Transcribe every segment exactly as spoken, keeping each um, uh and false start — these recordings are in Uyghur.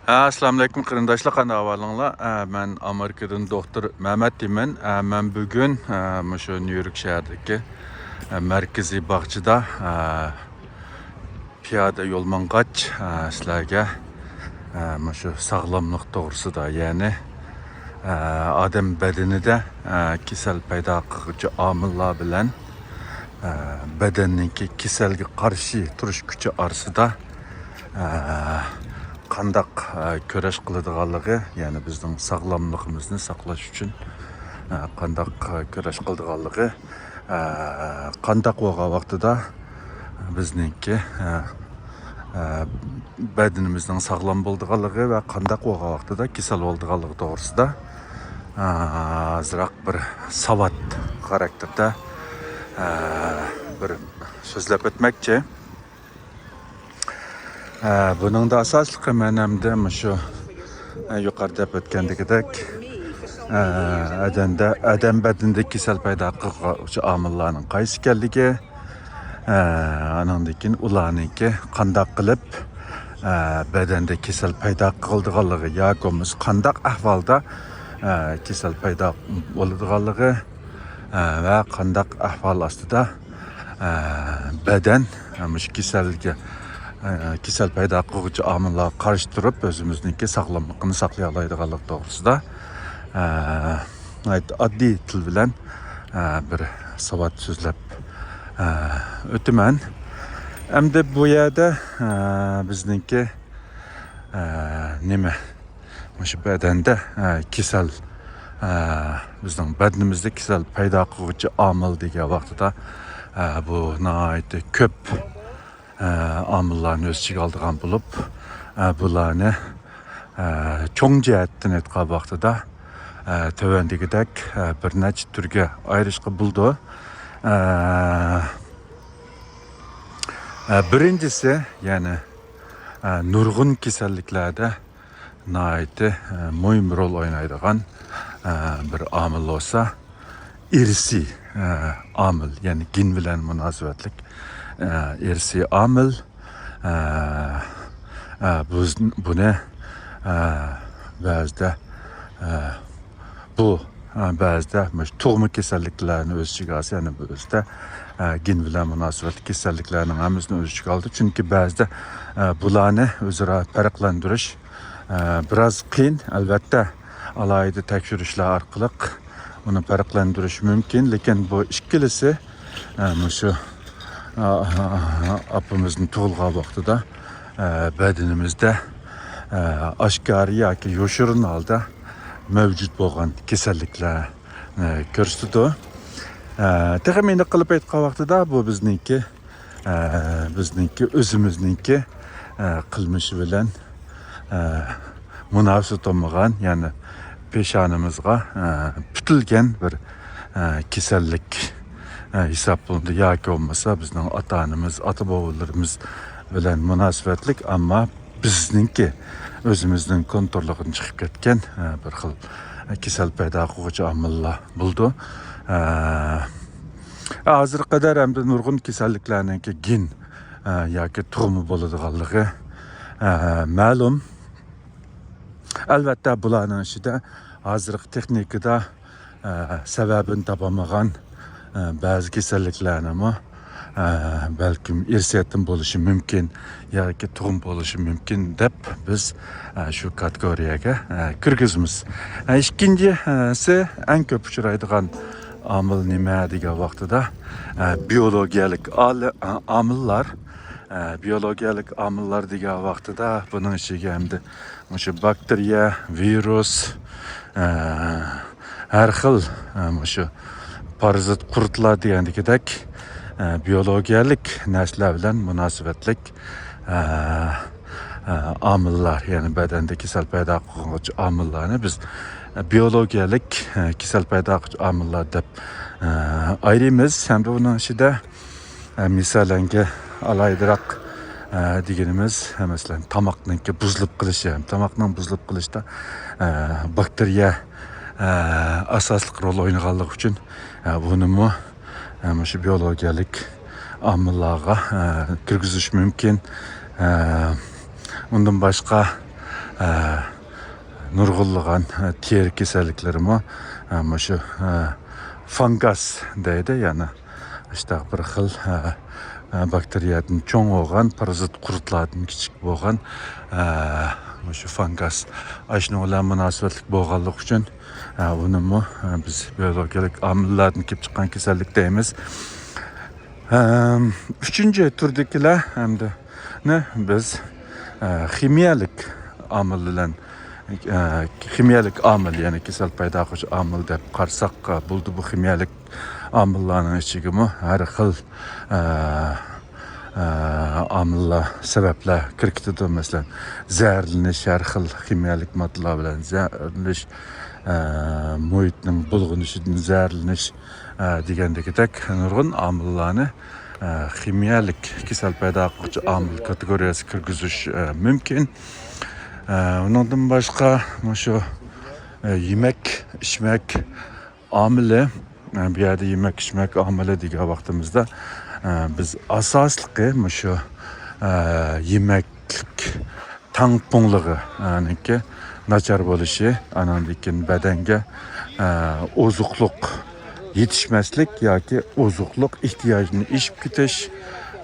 ئەسسالامۇئەلەيكۇم قېرىنداشلار، قانداق ئەھۋالىڭلار؟ ئە، مەن ئامېرىكىدىن دوختۇر مەمەت دەيمەن. ئە، مەن بۈگۈن، ئە، مۇشۇ نيۇ يورك شەھىرىدىكى، ئە، مەركىزىي باغچىدا، ئە، پىيادە يول ماڭغاچ، ئە، سىلەرگە، ئە، مۇشۇ ساغلاملىق توغرىسىدا، يەنى، ئە، ئادەم بەدىنىدە، ئە، كېسەل پەيدا قىلغۇچى ئامىللار بىلەن، ئە، بەدەننىڭكى كېسەلگە قارشى تۇرۇش كۈچى ئارىسىدا، ئە، قانداق، ئە، كۈرەش قىلىدىغانلىقى، يەنى بىزنىڭ ساغلاملىقىمىزنى ساقلاش ئۈچۈن، ئە، قانداق، ئە، كۈرەش قىلىدىغانلىقى، ئە، قانداق بولغان ۋاقتىدا بىزنىڭكى، ئە، ئە، بەدىنىمىزنىڭ ساغلام بولىدىغانلىقى ۋە قانداق بولغان ۋاقتىدا كېسەل بولىدىغانلىقى توغرىسىدا، ئە، ئازراق بىر ساۋات خاراكتېردا، ئە، بىر سۆزلەپ ئۆتمەكچى. ئە، بۇنىڭدا ئاساسلىقى مەن ئەمدى مۇشۇ، ئە، يۇقىرىدا دەپ ئۆتكەندىكىدەك، ئە، ئادەمدە، ئادەم بەدىنىدە كېسەل پەيدا قىلغۇچى ئامىللارنىڭ قايسى ئىكەنلىكى، ئە، ئانىڭدىن كېيىن ئۇلارنىڭكى قانداق قىلىپ، ئە، بەدەندە كېسەل پەيدا قىلىدىغانلىقى ياكى بولمىسا قانداق ئەھۋالدا، ئە، كېسەل پەيدا بولىدىغانلىقى، ئە، ۋە قانداق ئەھۋال ئاستىدا، ئە، بەدەن، ئە، مۇشۇ كېسەلگە، ئە، كېسەل پەيدا قىلغۇچى ئامىللارغا قارشى تۇرۇپ، ئۆزىمىزنىڭكى ساغلاملىقىنى ساقلىيالايدىغانلىقى توغرىسىدا، ئە، ناھايىتى ئاددىي تىل بىلەن، ئە، بىر ساۋات سۆزلەپ، ئە، ئۆتىمەن. ئەمدى بۇ يەردە، ئە، بىزنىڭكى، ئە، نېمە؟ مۇشۇ بەدەندە، ئە، كېسەل، ئە، بىزنىڭ بەدىنىمىزدە كېسەل پەيدا قىلغۇچى ئامىل دېگەن ۋاقتىدا، ئە، بۇ ناھايىتى كۆپ، ئە، ئامىللارنى ئۆز ئىچىگە ئالىدىغان بولۇپ، ئە، بۇلارنى، ئە، چوڭ جەھەتتىن ئېيتقان ۋاقتىدا، ئە، تۆۋەندىكىدەك، ئە، بىر نەچچە تۈرگە ئايرىشقا بولىدۇ. ئە، ئە، بىرىنچىسى، يەنى، ئە، نۇرغۇن كېسەللىكلەردە ناھايىتى، ئە، مۇھىم رول ئوينايدىغان، ئە، بىر ئامىل بولسا، ئىرسىي، ئە، ئامىل، يەنى گېن بىلەن مۇناسىۋەتلىك، ئە، ئىرسىي ئامىل. ئە، ئە، بىز بۇنى، ئە، بەزىدە، ئە، بۇ، ئە، بەزىدە مۇشۇ تۇغما كېسەللىكلەرنى ئۆز ئىچىگە ئالسا، يەنى بىزدە، ئە، گېن بىلەن مۇناسىۋەتلىك كېسەللىكلەرنىڭ ھەممىسىنى ئۆز ئىچىگە ئالىدۇ. چۈنكى بەزىدە، ئە، بۇلارنى ئۆزئارا پەرقلەندۈرۈش، ئە، بىراز قىيىن. ئەلۋەتتە، ئالاھىدە تەكشۈرۈشلەر ئارقىلىق ئۇنى پەرقلەندۈرۈش مۇمكىن، لېكىن بۇ ئىككىلىسى، ئە، مۇشۇ، ئە، ئاپىمىزنى تۇغۇلغان ۋاقتىدا، ئە، بەدىنىمىزدە، ئە، ئاشكارا ياكى يوشۇرۇن ھالدا مەۋجۇت بولغان كېسەللىكلەر، ئە، كۆرسىتىدۇ. ئە، تېخىمۇ ئېنىق قىلىپ ئېيتقان ۋاقتىدا، بۇ بىزنىڭكى، ئە، بىزنىڭكى، ئۆزىمىزنىڭكى، ئە، قىلمىشى بىلەن، ئە، مۇناسىۋىتى بولمىغان، يەنى پېشانىمىزغا، ئە، پۈتۈلگەن بىر، ئە، كېسەللىك، ئە، ھېسابلىنىدۇ. ياكى بولمىسا بىزنىڭ ئاتا-ئانىمىز، ئاتا-بوۋىلىرىمىز بىلەن مۇناسىۋەتلىك، ئەمما بىزنىڭكى ئۆزىمىزنىڭ كونترولىدىن چىقىپ كەتكەن، ئە، بىر خىل كېسەل پەيدا قىلغۇچى ئامىللار بولىدۇ. ئە، ھازىرغا قەدەر ئەمدى نۇرغۇن كېسەللىكلەرنىڭكى گېن، ئە، ياكى تۇغما بولىدىغانلىقى، ئە، مەلۇم. ئەلۋەتتە، بۇلارنىڭ ئىچىدە ھازىرقى تېخنىكىدا، ئە، سەۋەبىنى تاپالمىغان، ئە، بەزى كېسەللىكلەرنىمۇ، ئە، بەلكىم ئىرسىيەتتىن بولۇشى مۇمكىن ياكى تۇغما بولۇشى مۇمكىن دەپ بىز، ئە، شۇ كاتېگورىيەگە، ئە، كىرگۈزىمىز. ئە، ئىككىنچىسى، ئەڭ كۆپ ئۇچرايدىغان ئامىل نېمە دېگەن ۋاقتىدا، ئە، بىيولوگىيەلىك ئالى-، ئە، ئامىللار. ئە، بىيولوگىيەلىك ئامىللار دېگەن ۋاقتىدا بۇنىڭ ئىچىگە ئەمدى مۇشۇ باكتېرىيە، ۋىرۇس، ئە، ھەر خىل، ئە، مۇشۇ پارازىت قۇرتلار دېگەندىكىدەك، ئە، بىيولوگىيەلىك نەرسىلەر بىلەن مۇناسىۋەتلىك، ئە، ئە، ئامىللار، يەنى بەدەندە كېسەل پەيدا قىلغۇچى ئامىللارنى بىز، ئە، بىيولوگىيەلىك، ئە، كېسەل پەيدا قىلغۇچى ئامىللار دەپ، ئە، ئايرىيمىز. ھەمدە بۇنىڭ ئىچىدە، ئە، مىسالەنگە ئالاھىدىراق، ئە، دېگىنىمىز، ئە، مەسىلەن، تاماقنىڭكى بۇزۇلۇپ قېلىشى. تاماقنىڭ بۇزۇلۇپ قېلىشتا، ئە، باكتېرىيە، ئە، ئاساسلىق رول ئوينىغانلىقى ئۈچۈن، ئە، بۇنىمۇ، ئە، مۇشۇ بىيولوگىيەلىك ئامىللارغا، ئە، كىرگۈزۈش مۇمكىن. ئە، ئۇندىن باشقا، نۇرغۇنلىغان، ئە، تېرە كېسەللىكلىرىمۇ، ئە، مۇشۇ، ئە، فانگاس دەيدۇ، يەنى ئاشتاق بىر خىل، ئە، ئە، باكتېرىيەدىن چوڭ بولغان، پارازىت قۇرتلاردىن كىچىك بولغان، ئە، مۇشۇ فانگاس. ئاشۇنىڭ بىلەن مۇناسىۋەتلىك بولغانلىقى ئۈچۈن، ئە، ئۇنىمۇ، ئە، بىز بىيولوگىيەلىك ئامىللاردىن كېلىپ چىققان كېسەللىك دەيمىز. ئەم، ئۈچىنچى تۈردىكىلەر ھەمدە نى بىز، ئە، خىمىيەلىك ئامىل بىلەن، ئە، خىمىيەلىك ئامىل، يەنى كېسەل پەيدا قىلغۇچى ئامىل دەپ قارىساق، ئە، بولىدۇ. بۇ خىمىيەلىك ئامىللارنىڭ ئىچىگىمۇ ھەر خىل، ئە، ئە، ئامىللار، سەۋەبلەر كىرىپ كېتىدۇ. مەسىلەن، زەھەرلىنىش، ھەر خىل خىمىيەلىك ماددىلار بىلەن زەھەرلىنىش، ئە، مۇھىتنىڭ بۇلغىنىشىدىن زەھەرلىنىش، ئە، دېگەندىكىدەك نۇرغۇن ئامىللارنى، ئە، خىمىيەلىك كېسەل پەيدا قىلغۇچى ئامىل كاتېگورىيەسىگە كىرگۈزۈش، ئە، مۇمكىن. ئە، ئۇنىڭدىن باشقا مۇشۇ، ئە، يېمەك، ئىچمەك ئامىلى، ئە، بۇ يەردە يېمەك، ئىچمەك ئامىلى دېگەن ۋاقتىمىزدا، ئە، بىز ئاساسلىقى مۇشۇ، ئە، يېمەكلىك تەڭپۇڭلۇقى، ئە، نىڭكى ناچار بولۇشى، ئاناندىن كېيىن بەدەنگە، ئە، ئوزۇقلۇق يېتىشمەسلىك ياكى ئوزۇقلۇق ئېھتىياجىنى ئېشىپ كېتىش،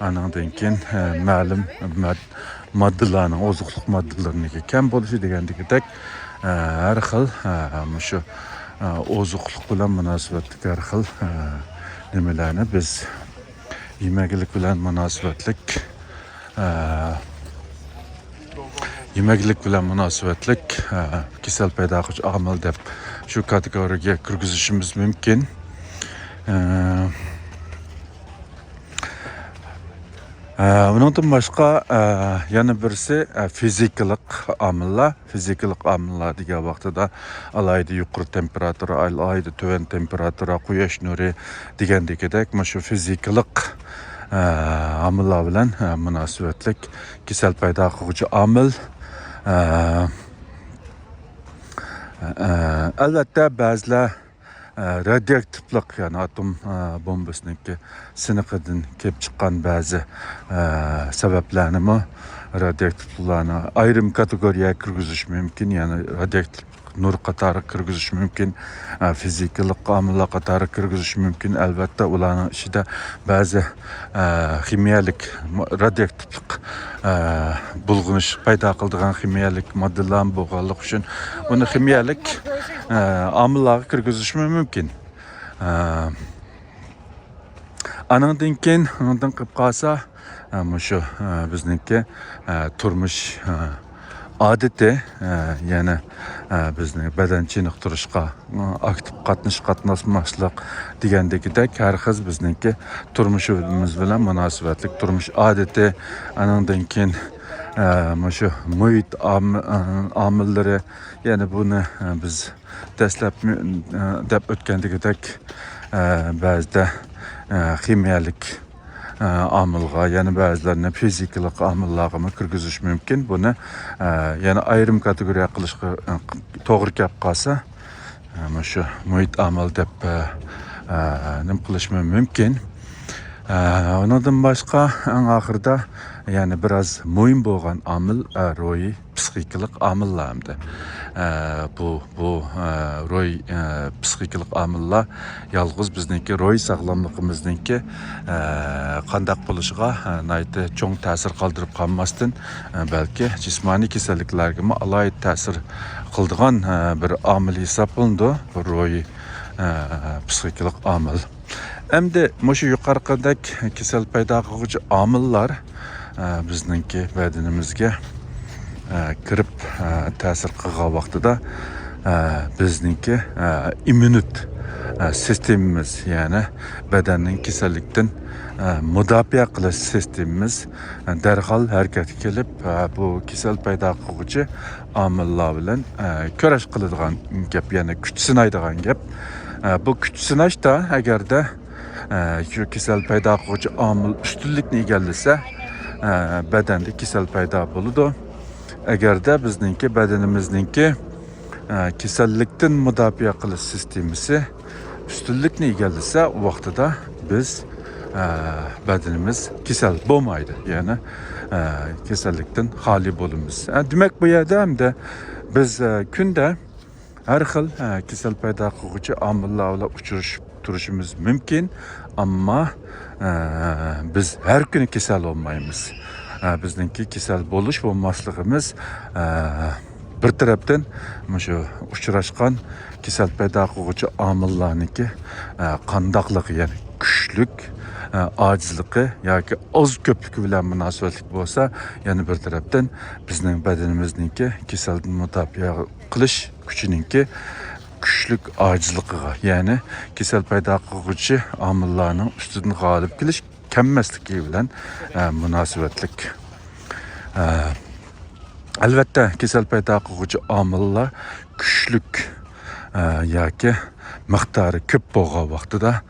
ئانىڭدىن كېيىن، ئە، مەلۇم ماد-، ماددىلارنىڭ، ئوزۇقلۇق ماددىلىرىنىڭكى كەم بولۇشى دېگەندىكىدەك، ئە، ھەر خىل، ئە، مۇشۇ، ئە، ئوزۇقلۇق بىلەن مۇناسىۋەتلىك ھەر خىل، ئە، نېمىلەرنى بىز يېمەكلىك بىلەن مۇناسىۋەتلىك، ئە، يېمەكلىك بىلەن مۇناسىۋەتلىك، ئە، كېسەل پەيدا قىلغۇچى ئامىل دەپ شۇ كاتېگورىيەگە كىرگۈزۈشىمىز مۇمكىن. ئە، ئە، ئۇنىڭدىن باشقا، ئە، يەنە بىرسى، ئە، فىزىكىلىق ئامىللار. فىزىكىلىق ئامىللار دېگەن ۋاقتىدا ئالاھىدە يۇقىرى تېمپېراتۇرا، ئالاھىدە تۆۋەن تېمپېراتۇرا، قۇياش نۇرى دېگەندىكىدەك مۇشۇ فىزىكىلىق، ئە، ئامىللار بىلەن، ئە، مۇناسىۋەتلىك كېسەل پەيدا قىلغۇچى ئامىل. ئە، ئە، ئەلۋەتتە، بەزىلەر، ئە، رادىيوئاكتىپلىق، يەنى ئاتوم، ئە، بومبىسىنىڭكى سىنىقىدىن كېلىپ چىققان بەزى، ئە، سەۋەبلەرنىمۇ، رادىيوئاكتىپلارنى ئايرىم كاتېگورىيەگە كىرگۈزۈش مۇمكىن، يەنى رادىيوئاكتىپ نۇر قاتارىغا كىرگۈزۈش مۇمكىن، ئە، فىزىكىلىق ئامىللار قاتارىغا كىرگۈزۈش مۇمكىن. ئەلۋەتتە، ئۇلارنىڭ ئىچىدە بەزى، ئە، خىمىيەلىك، رادىيوئاكتىپلىق، ئە، بۇلغىنىش پەيدا قىلىدىغان خىمىيەلىك ماددىلار بولغانلىقى ئۈچۈن، ئۇنى خىمىيەلىك، ئە، ئامىللارغا كىرگۈزۈشمۇ مۇمكىن. ئە، ئانىڭدىن كېيىن، ئۇنىڭدىن قېلىپ قالسا، ئە، مۇشۇ، ئە، بىزنىڭكى، ئە، تۇرمۇش، ئە، ئادىتى، ئە، يەنى، ئە، بىزنىڭ بەدەن چېنىقتۇرۇشقا، ئە، ئاكتىپ قاتنىشىش، قاتناشماسلىق دېگەندىكىدەك ھەر خىل بىزنىڭكى تۇرمۇشىمىز بىلەن مۇناسىۋەتلىك تۇرمۇش ئادىتى، ئانىڭدىن كېيىن، ئە، مۇشۇ مۇھىت ئام-، ئە، ئامىللىرى، يەنى بۇنى، ئە، بىز دەسلەپ، ئە، دەپ ئۆتكەندىكىدەك، ئە، بەزىدە، ئە، خىمىيەلىك، ئە، ئامىلغا، يەنە بەزىلەرنى فىزىكىلىق ئامىللارغىمۇ كىرگۈزۈش مۇمكىن. بۇنى، ئە، يەنە ئايرىم كاتېگورىيە قىلىشقا، ئە، توغرا كەپ قالسا، ئە، مۇشۇ مۇھىت ئامىل دەپ، ئە، ئە، نېمە قىلىشمۇ مۇمكىن. ئە، ئۇنىڭدىن باشقا، ئەڭ ئاخىرىدا، يەنى بىراز مۇھىم بولغان ئامىل، ئە، روھىي پسىخىكىلىق ئامىللار ئەمدى. ئە، بۇ، بۇ، ئە، روھىي، ئە، پسىخىكىلىق ئامىللار يالغۇز بىزنىڭكى روھىي ساغلاملىقىمىزنىڭكى، ئە، قانداق بولۇشىغا، ئە، ناھايىتى چوڭ تەسىر قالدۇرۇپ قالماستىن، ئە، بەلكى جىسمانىي كېسەللىكلەرگىمۇ ئالاھىدە تەسىر قىلىدىغان، ئە، بىر ئامىل ھېسابلىنىدۇ، بۇ روھىي، ئە، پسىخىكىلىق ئامىل. ئەمدى مۇشۇ يۇقىرىقىدەك كېسەل پەيدا قىلغۇچى ئامىللار، ئە، بىزنىڭكى بەدىنىمىزگە، ئە، كىرىپ، ئە، تەسىر قىلغان ۋاقتىدا، ئە، بىزنىڭكى، ئە، ئىممۇنىت، ئە، سىستېمىمىز، يەنى بەدەننىڭ كېسەللىكتىن، ئە، مۇداپىئە قىلىش سىستېمىمىز، ئە، دەرھال ھەرىكەتكە كېلىپ، ئە، بۇ كېسەل پەيدا قىلغۇچى ئامىللار بىلەن، ئە، كۈرەش قىلىدىغان گەپ، يەنى كۈچ سىنايدىغان گەپ. ئە، بۇ كۈچ سىناشتا ئەگەردە، ئە، شۇ كېسەل پەيدا قىلغۇچى ئامىل ئۈستۈنلۈكنى ئىگىلىسە، ئە، بەدەندە كېسەل پەيدا بولىدۇ. ئەگەردە بىزنىڭكى بەدىنىمىزنىڭكى، ئە، كېسەللىكتىن مۇداپىئە قىلىش سىستېمىسى ئۈستۈنلۈكنى ئىگىلىسە، ئۇ ۋاقتىدا بىز، ئە، بەدىنىمىز كېسەل بولمايدۇ. يەنى، ئە، كېسەللىكتىن خالىي بولىمىز. ئە، دېمەك، بۇ يەردە ئەمدى بىز، ئە، كۈندە ھەر خىل، ئە، كېسەل پەيدا قىلغۇچى ئامىللار بىلەن ئۇچرىشىپ تۇرۇشىمىز مۇمكىن، ئەمما، ئە، بىز ھەر كۈنى كېسەل بولمايمىز. ئە، بىزنىڭكى كېسەل بولۇش بولماسلىقىمىز، ئە، بىر تەرەپتىن مۇشۇ ئۇچراشقان كېسەل پەيدا قىلغۇچى ئامىللارنىڭكى، ئە، قانداقلىقى، يەنى كۈچلۈك، ئە، ئاجىزلىقى ياكى ئاز كۆپلۈكى بىلەن مۇناسىۋەتلىك بولسا، يەنە بىر تەرەپتىن بىزنىڭ بەدىنىمىزنىڭكى كېسەلدىن مۇداپىئە قىلىش كۈچىنىڭكى كۈچلۈك ئاجىزلىقىغا، يەنى كېسەل پەيدا قىلغۇچى ئامىللارنىڭ ئۈستىدىن غالىب كېلىش كەممەسلىكى بىلەن، ئە، مۇناسىۋەتلىك. ئە، ئەلۋەتتە، كېسەل پەيدا قىلغۇچى ئامىللار كۈچلۈك، ئە، ياكى مىقدارى كۆپ بولغان ۋاقتىدا،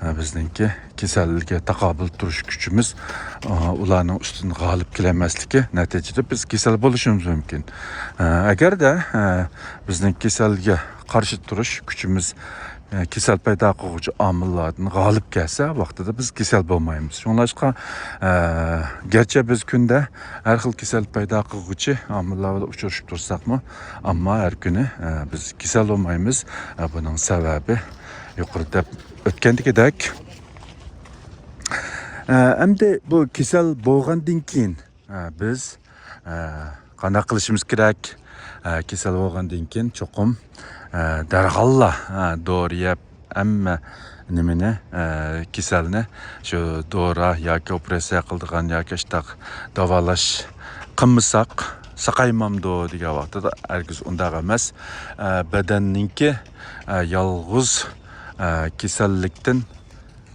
ئە، بىزنىڭكى كېسەلگە تاقابىل تۇرۇش كۈچىمىز، ئە، ئۇلارنىڭ ئۈستىدىن غالىب كېلەلمەسلىكى نەتىجىدە بىز كېسەل بولۇشىمىز مۇمكىن. ئە، ئەگەردە، ئە، بىزنىڭ كېسەلگە قارشى تۇرۇش كۈچىمىز، ئە، كېسەل پەيدا قىلغۇچى ئامىللاردىن غالىب كەلسە، ۋاقتىدا بىز كېسەل بولمايمىز. شۇڭلاشقا، ئە، گەرچە بىز كۈندە ھەر خىل كېسەل پەيدا قىلغۇچى ئامىللار بىلەن ئۇچرىشىپ تۇرساقمۇ، ئەمما ھەر كۈنى، ئە، بىز كېسەل بولمايمىز. ئە، بۇنىڭ سەۋەبى يۇقىرىدا دەپ ئۆتكەندىكىدەك، ئە، ئەمدى بۇ كېسەل بولغاندىن كېيىن، ئە، بىز، ئە، قانداق قىلىشىمىز كېرەك؟ ئە، كېسەل بولغاندىن كېيىن چوقۇم، ئە، دەرھاللا، ئە، دورا يەپ، ھەممە نېمىنى، ئە، كېسەلنى شۇ دورا ياكى ئوپېراتسىيە قىلىدىغان ياكى شۇنداق داۋالاش قىلمىساق ساقايمامدۇ دېگەن ۋاقتىدا، ھەرگىز ئۇنداق ئەمەس. ئە، بەدەننىڭكى، ئە، يالغۇز، ئە، كېسەللىكتىن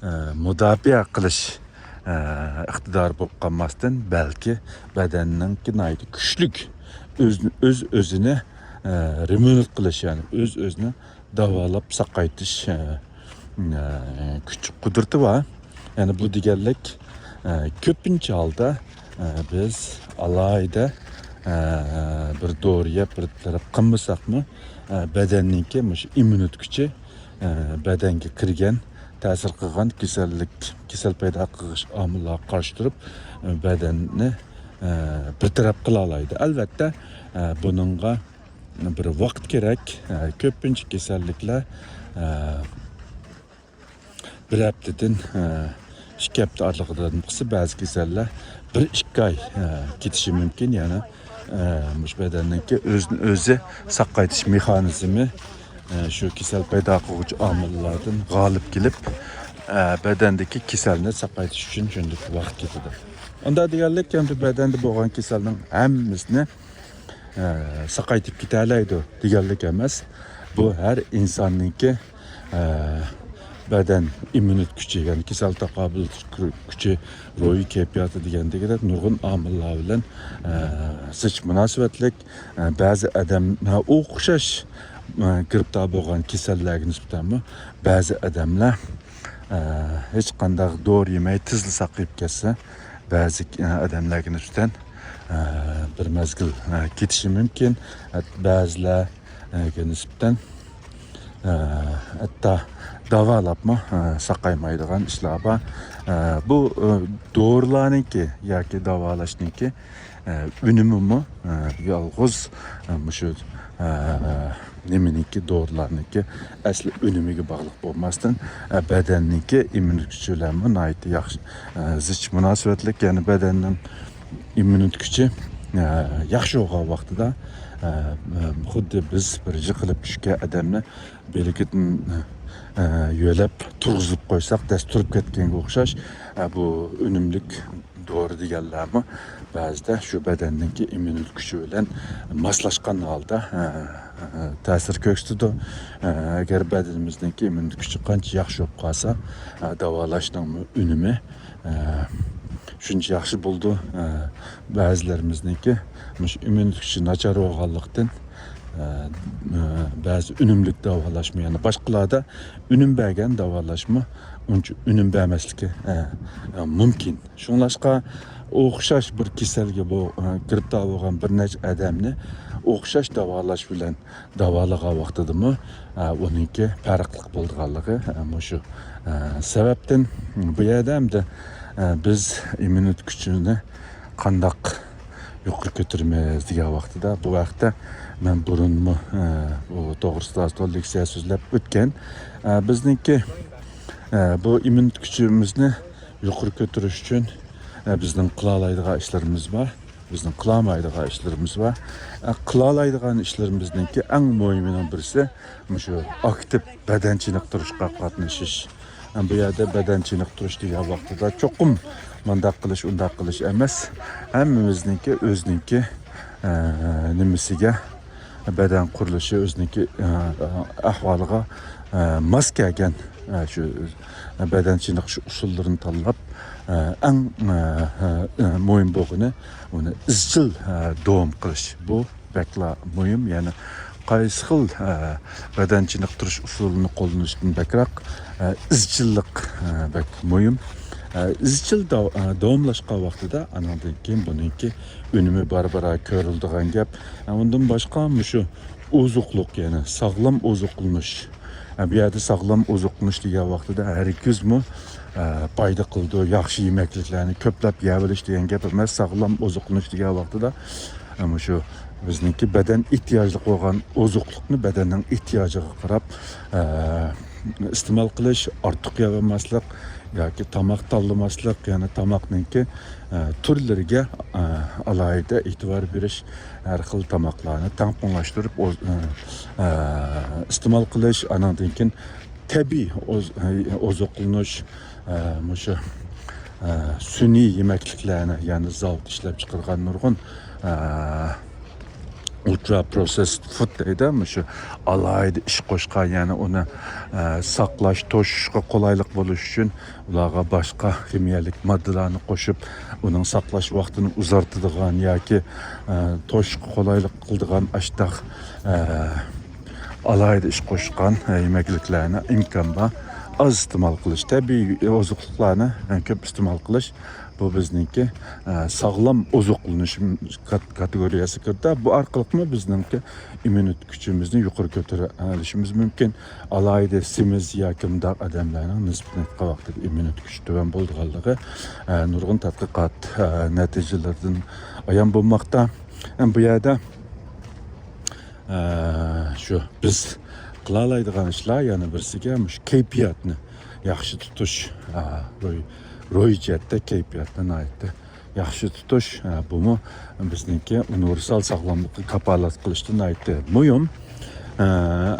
ئە، مۇداپىئە قىلىش، ئە، ئىقتىدارى بولۇپ قالماستىن، بەلكى بەدەننىڭكى ناھايىتى كۈچلۈك ئۆز-، ئۆز-ئۆزىنى، ئە، رېمونت قىلىش، يەنى ئۆز-ئۆزىنى داۋالاپ ساقايتىش، ئە، ئە، كۈچ قۇدرىتى بار. يەنى بۇ دېگەنلىك، ئە، كۆپىنچە ھالدا، ئە، بىز ئالاھىدە، ئە، بىر دورا يەپ، بىر تەرەپ قىلمىساقمۇ، ئە، بەدەننىڭكى مۇشۇ ئىممۇنىتېت كۈچى، ئە، بەدەنگە كىرگەن، تەسىر قىلغان كېسەللىك، كېسەل پەيدا قىلغۇچ ئامىللارغا قارشى تۇرۇپ، ئە، بەدەننى، ئە، بىر تەرەپ قىلالايدۇ. ئەلۋەتتە، ئە، بۇنىڭغا بىر ۋاقىت كېرەك. ئە، كۆپىنچە كېسەللىكلەر، ئە، بىر ھەپتىدىن، ئە، ئىككى ھەپتە ئارىلىقىدا قىلسا، بەزى كېسەللەر بىر ئىككى ئاي، ئە، كېتىشى مۇمكىن. يەنى، ئە، مۇشۇ بەدەننىڭكى ئۆزىنى ئۆزى ساقايتىش مېخانىزمى، ئە، شۇ كېسەل پەيدا قىلغۇچى ئامىللاردىن غالىب كېلىپ، ئە، بەدەندىكى كېسەلنى ساقايتىش ئۈچۈن شۇنداق ۋاقىت كېتىدۇ. ئۇنداق دېگەنلىك، ئەمدى بەدەندە بولغان كېسەلنىڭ ھەممىسىنى ئە، ساقايتىپ كېتەلەيدۇ دېگەنلىك ئەمەس. بۇ ھەر ئىنساننىڭكى، ئە، بەدەن ئىممۇنىتېت كۈچى، يەنى كېسەل تاقابىل كۈچى، روھىي كەيپىياتى دېگەندەك نۇرغۇن ئامىللار بىلەن، ئە، زىچ مۇناسىۋەتلىك. ئە، بەزى ئادەم، ھە، ئوخشاش، ئە، گىرىپتار بولغان كېسەللەرگە نىسبەتەنمۇ بەزى ئادەملەر، ئە، ھېچقانداق دورا يېمەي تېزلا ساقىيىپ كەتسە، بەزى، ئە، ئادەملەرگە نىسبەتەن، ئە، بىر مەزگىل، ئە، كېتىشى مۇمكىن. ئە، بەزىلەرگە نىسبەتەن، ئە، ھەتتا داۋالاپمۇ، ئە، ساقايمايدىغان ئىشلار بار. ئە، بۇ، ئە، دورىلارنىڭكى ياكى داۋالاشنىڭكى، ئە، ئۈنۈمىمۇ، ئە، يالغۇز، ئە، مۇشۇ، ئە، نېمىنىڭكى، دورىلارنىڭكى ئەسلى ئۈنۈمىگە باغلىق بولماستىن، ئە، بەدەننىڭكى ئىممۇنىتېت كۈچى بىلەنمۇ ناھايىتى ياخشى، ئە، زىچ مۇناسىۋەتلىك. يەنى بەدەننىڭ ئىممۇنىتېت كۈچى، ئە، ياخشى بولغان ۋاقتىدا، ئە، خۇددى بىز بىر يىقىلىپ چۈشكەن ئادەمنى بىلىكىدىن، ئە، يۆلەپ تۇرغۇزۇپ قويساق، دەس تۇرۇپ كەتكەنگە ئوخشاش، ئە، بۇ ئۈنۈملۈك دورا دېگەنلەرمۇ بەزىدە شۇ بەدەننىڭكى ئىممۇنىتېت كۈچى بىلەن ماسلاشقان ھالدا، ئە، ئە، تەسىر كۆرسىتىدۇ. ئە، ئەگەر بەدىنىمىزنىڭكى ئىممۇنىتېت كۈچى قانچە ياخشى بولۇپ قالسا، ئە، داۋالاشنىڭمۇ ئۈنۈمى، ئە، شۇنچە ياخشى بولىدۇ. ئە، بەزىلىرىمىزنىڭكى مۇشۇ ئىممۇنىتېت كۈچى ناچار بولغانلىقتىن، ئە، ئە، بەزى ئۈنۈملۈك داۋالاشمۇ، يەنى باشقىلاردا ئۈنۈم بەرگەن داۋالاشمۇ ئۇنچە ئۈنۈم بەرمەسلىكى، ئە، ئە، مۇمكىن. شۇڭلاشقا ئوخشاش بىر كېسەلگە بۇ، ئە، گىرىپتار بولغان بىر نەچچە ئادەمنى ئوخشاش داۋالاش بىلەن داۋالىغان ۋاقتىدىمۇ، ئە، ئۇنىڭكى پەرقلىق بولىدىغانلىقى، ئە، مۇشۇ، ئە، سەۋەبتىن بۇ يەردە ئەمدى، ئە، بىز ئىممۇنىتېت كۈچىنى قانداق يۇقىرى كۆتۈرىمىز دېگەن ۋاقتىدا، بۇ ھەقتە مەن بۇرۇنمۇ، ئە، بۇ توغرىسىدا ئاز تولا لېكسىيە سۆزلەپ ئۆتكەن. ئە، بىزنىڭكى، ئە، بۇ ئىممۇنىتېت كۈچىمىزنى يۇقىرى كۆتۈرۈش ئۈچۈن، ئە، بىزنىڭ قىلالايدىغان ئىشلىرىمىز بار. بىزنىڭ قىلالمايدىغان ئىشلىرىمىز بار. ئە، قىلالايدىغان ئىشلىرىمىزنىڭكى ئەڭ مۇھىمىنىڭ بىرسى مۇشۇ ئاكتىپ بەدەن چېنىقتۇرۇشقا قاتنىشىش. ئە، بۇ يەردە بەدەن چېنىقتۇرۇش دېگەن ۋاقتىدا چوقۇم مۇنداق قىلىش، ئۇنداق قىلىش ئەمەس. ھەممىمىزنىڭكى ئۆزىنىڭكى، ئە، نېمىسىگە، بەدەن قۇرۇلۇشى ئۆزىنىڭكى، ئە، ئەھۋالىغا، ئە، ماس كەلگەن، ئە، شۇ، ئە، بەدەن چېنىقىش ئۇسۇللىرىنى تاللاپ، ئە، ئەڭ، ئە، ئە، ئە، مۇھىم بولغىنى ئۇنى ئىزچىل، ئە، داۋام قىلىش. بۇ بەكلا مۇھىم. يەنى قايسى خىل، ئە، بەدەن چېنىقتۇرۇش ئۇسۇلىنى قوللىنىشتىن بەكرەك، ئە، ئىزچىللىق، ئە، بەك مۇھىم. ئە، ئىزچىل داۋ-، ئە، داۋاملاشقان ۋاقتىدا ئانىڭدىن كېيىن بۇنىڭكى ئۈنۈمى بارا-بارا كۆرۈلىدىغان گەپ. ئە، ئۇندىن باشقا مۇشۇ ئوزۇقلۇق، يەنى ساغلام ئوزۇقلىنىش. ئە، بۇ يەردە ساغلام ئوزۇقلىنىش دېگەن ۋاقتىدا ھەرگىزمۇ، ئە، پايدا قىلىدۇ، ياخشى يېمەكلىكلەرنى كۆپلەپ يەۋېلىش دېگەن گەپ ئەمەس. ساغلام ئوزۇقلىنىش دېگەن ۋاقتىدا، ئە، مۇشۇ بىزنىڭكى بەدەن ئېھتىياجلىق بولغان ئوزۇقلۇقنى بەدەننىڭ ئېھتىياجىغا قاراپ، ئە، ئىستېمال قىلىش، ئارتۇق يەۋالماسلىق ياكى تاماق تاللىماسلىق، يەنى تاماقنىڭكى، ئە، تۈرلىرىگە، ئە، ئالاھىدە ئېتىبار بېرىش، ھەر خىل تاماقلارنى تەڭپۇڭلاشتۇرۇپ ئوز-، ئە، ئە، ئىستېمال قىلىش، ئانىڭدىن كېيىن تەبىئىي ئوز-، ئە، ئوزۇقلىنىش، ئە، مۇشۇ، ئە، سۈنئىي يېمەكلىكلەرنى، يەنى زاۋۇت ئىشلەپ چىقارغان نۇرغۇن، ئە، ئۇلترا پروسېسد فۇد دەيدۇ، مۇشۇ ئالاھىدە ئىش قوشقان، يەنى ئۇنى، ئە، ساقلاش، توشۇشقا قولايلىق بولۇش ئۈچۈن ئۇلارغا باشقا خىمىيەلىك ماددىلارنى قوشۇپ، ئۇنىڭ ساقلاش ۋاقتىنى ئۇزارتىدىغان ياكى، ئە، توشۇشقا قولايلىق قىلىدىغان ئاشتاق، ئە، ئالاھىدە ئىش قوشقان، ئە، يېمەكلىكلەرنى ئىمكان بار ئاز ئىستېمال قىلىش، تەبىئىي ئوزۇقلۇقلارنى، ئە، كۆپ ئىستېمال قىلىش. بۇ بىزنىڭكى، ئە، ساغلام ئوزۇقلىنىش كات-، كاتېگورىيەسىگە كىرىدۇ. بۇ ئارقىلىقمۇ بىزنىڭكى ئىممۇنىتېت كۈچىمىزنى يۇقىرى كۆتۈرۈۋېلىشىمىز مۇمكىن. ئالاھىدە سېمىز ياكى مۇنداق ئادەملەرنىڭ نىسبەتەن ئېيتقان ۋاقتىدا ئىممۇنىتېت كۈچى تۆۋەن بولىدىغانلىقى، ئە، نۇرغۇن تەتقىقات، ئە، نەتىجىلىرىدىن ئايان بولماقتا. ئە، بۇ يەردە، ئە، شۇ بىز قىلالايدىغان ئىشلار يەنە بىرسىگە مۇشۇ كەيپىياتنى ياخشى تۇتۇش، ئە، روھىي، روھىي جەھەتتە كەيپىياتنى ناھايىتى ياخشى تۇتۇش، ئە، بۇمۇ بىزنىڭكى ئۇنىۋېرسال ساغلاملىققا كاپالەت قىلىشتا ناھايىتى مۇھىم. ئە،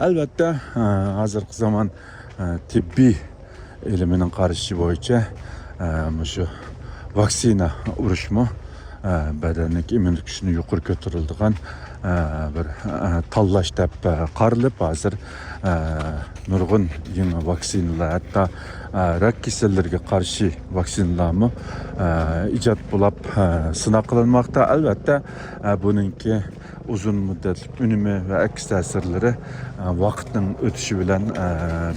ئەلۋەتتە، ئە، ھازىرقى زامان، ئە، تېببىي ئىلمىنىڭ قارىشى بويىچە، ئە، مۇشۇ ۋاكسىنا ئۇرۇشمۇ، ئە، بەدەننىڭ ئىممۇنىتېت كۈچىنى يۇقىرى كۆتۈرىدىغان، ئە، بىر، ئە، تاللاش دەپ، ئە، قارىلىپ، ھازىر، ئە، نۇرغۇن يېڭى ۋاكسىنىلار، ھەتتا، ئە، راك كېسەللىرىگە قارشى ۋاكسىنىلارمۇ، ئە، ئىجاد بولاپ، ئە، سىناق قىلىنماقتا. ئەلۋەتتە، ئە، بۇنىڭكى ئۇزۇن مۇددەتلىك ئۈنۈمى ۋە ئەكس تەسىرلىرى، ئە، ۋاقىتنىڭ ئۆتۈشى بىلەن، ئە،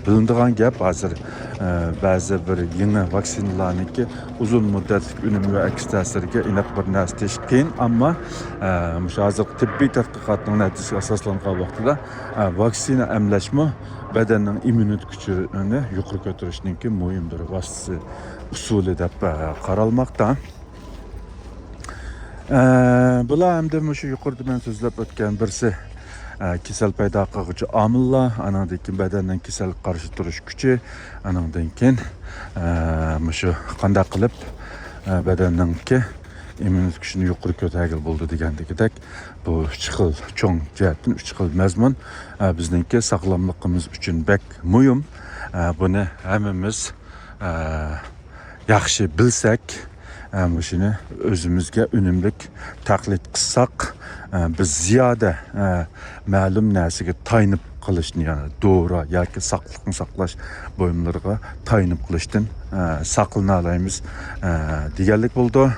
بىلىنىدىغان گەپ. ھازىر، ئە، بەزى بىر يېڭى ۋاكسىنىلارنىڭكى ئۇزۇن مۇددەتلىك ئۈنۈمى ۋە ئەكس تەسىرىگە ئېنىق بىر نەرسە دېيىش قىيىن، ئەمما، ئە، مۇشۇ ھازىرقى تېببىي تەتقىقاتنىڭ نەتىجىسىگە ئاساسلانغان ۋاقتىدا، ئە، ۋاكسىنا ئەملەشمۇ بەدەننىڭ ئىممۇنىتېت كۈچىنى يۇقىرى كۆتۈرۈشنىڭكى مۇھىم بىر ۋاسىتىسى، ئۇسۇلى دەپ، ئە، قارالماقتا. ئە، بۇلار ئەمدى مۇشۇ يۇقىرىدا مەن سۆزلەپ ئۆتكەن بىرسى، ئە، كېسەل پەيدا قىلغۇچى ئامىللار، ئانىڭدىن كېيىن بەدەننىڭ كېسەلگە قارشى تۇرۇش كۈچى، ئانىڭدىن كېيىن، ئە، مۇشۇ قانداق قىلىپ، ئە، بەدەننىڭكى ئىممۇنىتېت كۈچىنى يۇقىرى كۆتەرگىلى بولىدۇ دېگەندىكىدەك، بۇ ئۈچ خىل، چوڭ جەھەتتىن ئۈچ خىل مەزمۇن، ئە، بىزنىڭكى ساغلاملىقىمىز ئۈچۈن بەك مۇھىم. ئە، بۇنى ھەممىمىز، ئە، ياخشى بىلسەك، ئە، مۇشۇنى ئۆزىمىزگە ئۈنۈملۈك تەقلىد قىلساق، ئە، بىز زىيادە، ئە، مەلۇم نەرسىگە تايىنىپ قېلىشنى، يەنى دورا ياكى ساقلىقنى ساقلاش بۇيۇملىرىغا تايىنىپ قېلىشتىن، ئە، ساقلىنالايمىز، ئە، دېگەنلىك بولىدۇ.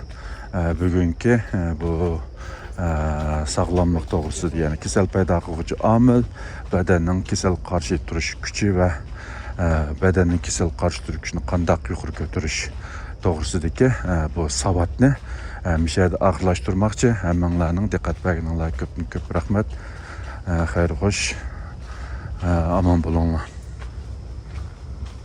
ئە، بۈگۈنكى، ئە، بۇ، ئە، ساغلاملىق توغرىسىدا، يەنى كېسەل پەيدا قىلغۇچى ئامىل، بەدەننىڭ كېسەلگە قارشى تۇرۇش كۈچى ۋە، ئە، بەدەننىڭ كېسەلگە قارشى تۇرۇش كۈچىنى قانداق يۇقىرى كۆتۈرۈش توغرىسىدىكى، ئە، بۇ ساۋاتنى، ئە، مۇشۇ يەردە ئاخىرلاشتۇرماقچى. ھەممىڭلارنىڭ دىققەت بەرگىنىڭلارغا كۆپتىن كۆپ رەھمەت. ئە، خەير خوش. ئە، ئامان بولۇڭلار.